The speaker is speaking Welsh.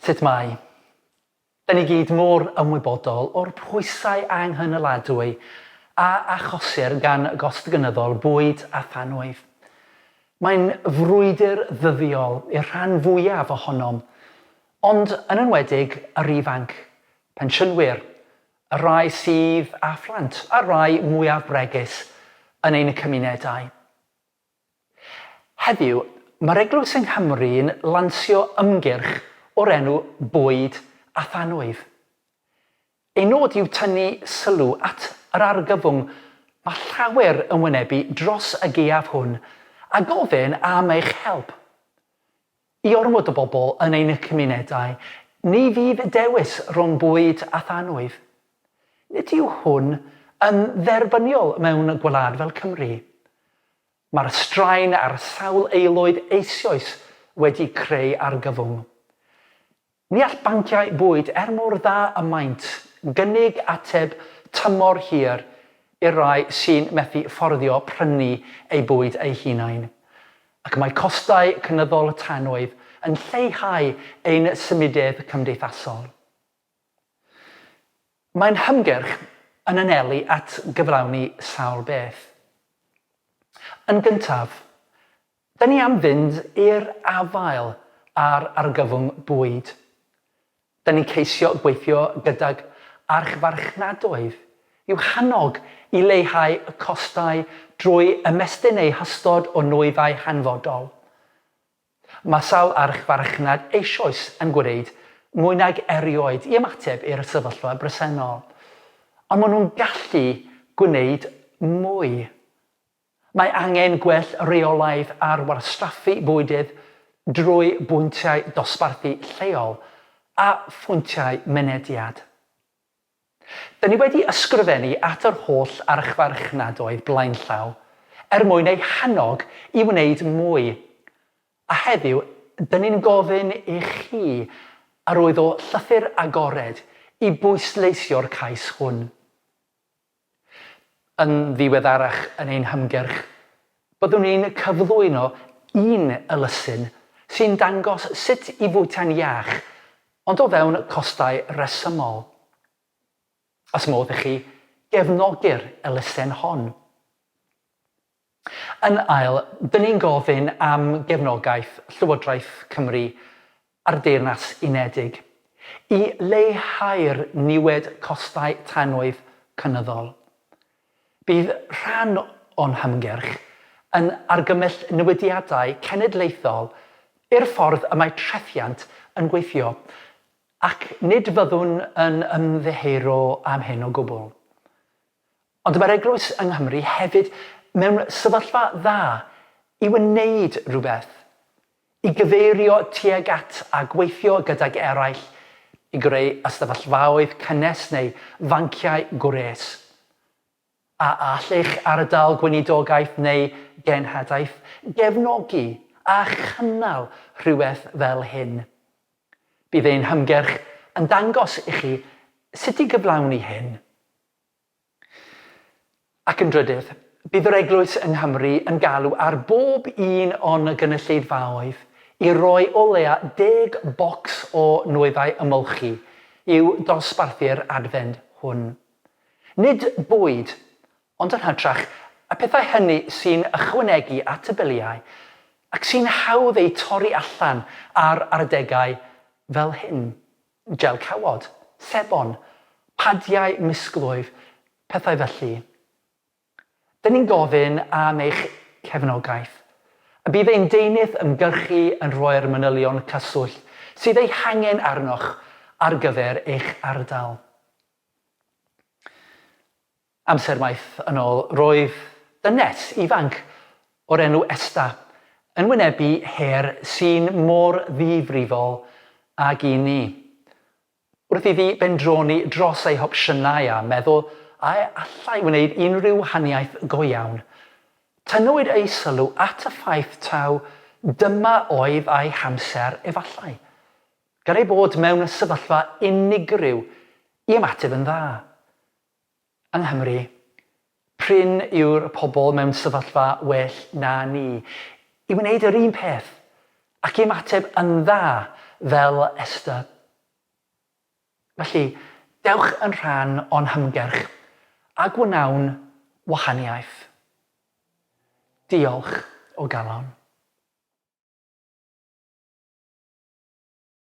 Sut mae? Da ni gyd mor ymwybodol o'r pwysau anghynaladwy a achosir gan gost gynyddol bwyd a thanwydd. Mae'n frwydr ddyddiol i'r rhan fwyaf ohonom, ond yn enwedig yr ifanc, pensiynwyr, y rhai sydd â phlant a'r rhai mwyaf bregus yn ein cymunedau. Heddiw, mae'r Eglwys yng Nghymru'n lansio ymgyrch o'r enw Bwyd a Thanwydd. Ei nod yw tynnu sylw at yr argyfwng mae llawer yn wynebu dros y gaeaf hwn a gofyn am eich help. I ormod o bobl yn ein cymunedau, ni fydd dewis rhwng bwyd a thanwydd. Nid yw hwn yn dderbyniol mewn gwlad fel Cymru. Mae'r straen ar sawl aelwyd eisoes wedi creu argyfwng. Ni all banciau bwyd, er mor dda y maent, gynnig ateb tymor hir i'r rhai sy'n methu fforddio prynu eu bwyd eu hunain. Ac mae costau cynyddol tanwydd yn lleihau ein symudedd cymdeithasol. Mae'n hymgyrch yn anelu at gyflawni sawl beth. Yn gyntaf, 'da ni am fynd i'r afael â'r argyfwng bwyd. 'Da ni'n ceisio gweithio gydag archfarchnadoedd i'w hannog i leihau costau drwy ymestyn eu hystod o nwyddau hanfodol. Mae sawl archfarchnad eisoes yn gwneud mwy nag erioed i ymateb i'r sefyllfa bresennol, ond maen nhw'n gallu gwneud mwy. Mae angen gwell rheolaeth ar wastraffu bwydydd drwy bwyntiau dosbarthu lleol a phwyntiau mynediad. Dyn ni wedi ysgrifennu at yr holl archfarchnadoedd blaenllaw er mwyn eu hannog i wneud mwy, a heddiw dyn ni'n gofyn i chi arwyddo llythyr agored i bwysleisio'r cais hwn. Yn ddiweddarach yn ein hymgyrch, byddwn ni'n cyflwyno un elusen sy'n dangos sut i fwyta'n iach ond o fewn costau rhesymol. Oes modd i chi gefnogi'r elusen hon? Yn ail, dyn ni'n gofyn am gefnogaeth Llywodraeth Cymru a'r Deyrnas Unedig i leihau'r niwed costau tanwydd cynyddol. Bydd rhan o'n hymgyrch yn argymell newidiadau cenedlaethol i'r ffordd y mae trethiant yn gweithio, ac nid fyddwn yn ymddiheuro am hyn o gwbl. Ond mae'r Eglwys yng Nghymru hefyd mewn sefyllfa dda i wneud rhywbeth, i gyfeirio tuag at a gweithio gydag eraill i greu ystafellaoedd cynnes neu fanciau gwres. A all eich ardal gweinidogaeth neu genhadaeth gefnogi a chynnal rhywbeth fel hyn? Bydd ein hymgyrch yn dangos i chi sut i gyflawni hyn. Ac yn drydydd, bydd yr Eglwys yng Nghymru yn galw ar bob un o'n gynulleidfaoedd i roi o leia deg bocs o nwyddau ymolchi i'w dosbarthu'r Adfent hwn. Nid bwyd, ond yn hytrach y pethau hynny sy'n ychwanegu at y biliau ac sy'n hawdd eu torri allan ar adegau fel hyn. Gel cawod, sebon, padiau misglwyf, pethau felly. Dyn ni'n gofyn am eich cefnogaeth, a bydd ein deunydd ymgyrchu yn rhoi'r manylion cyswllt sydd eu hangen arnoch ar gyfer eich ardal. Amser maith yn ôl, roedd dynes ifanc o'r enw Esta yn wynebu her sy'n mor ddifrifol ag un ni. Wrth iddi bendroni dros ei hopsiynau a meddwl a allai wneud unrhyw wahaniaeth go iawn, tynnwyd ei sylw at y ffaith taw dyma oedd ei hamser efallai, gan ei bod mewn sefyllfa unigryw i ymateb yn dda. Yng Nghymru, prin yw'r pobl mewn sefyllfa well na ni i wneud yr un peth ac i ymateb yn dda fel Esther. Felly, dewch yn rhan o'n hymgyrch a gwnawn wahaniaeth. Diolch o galon.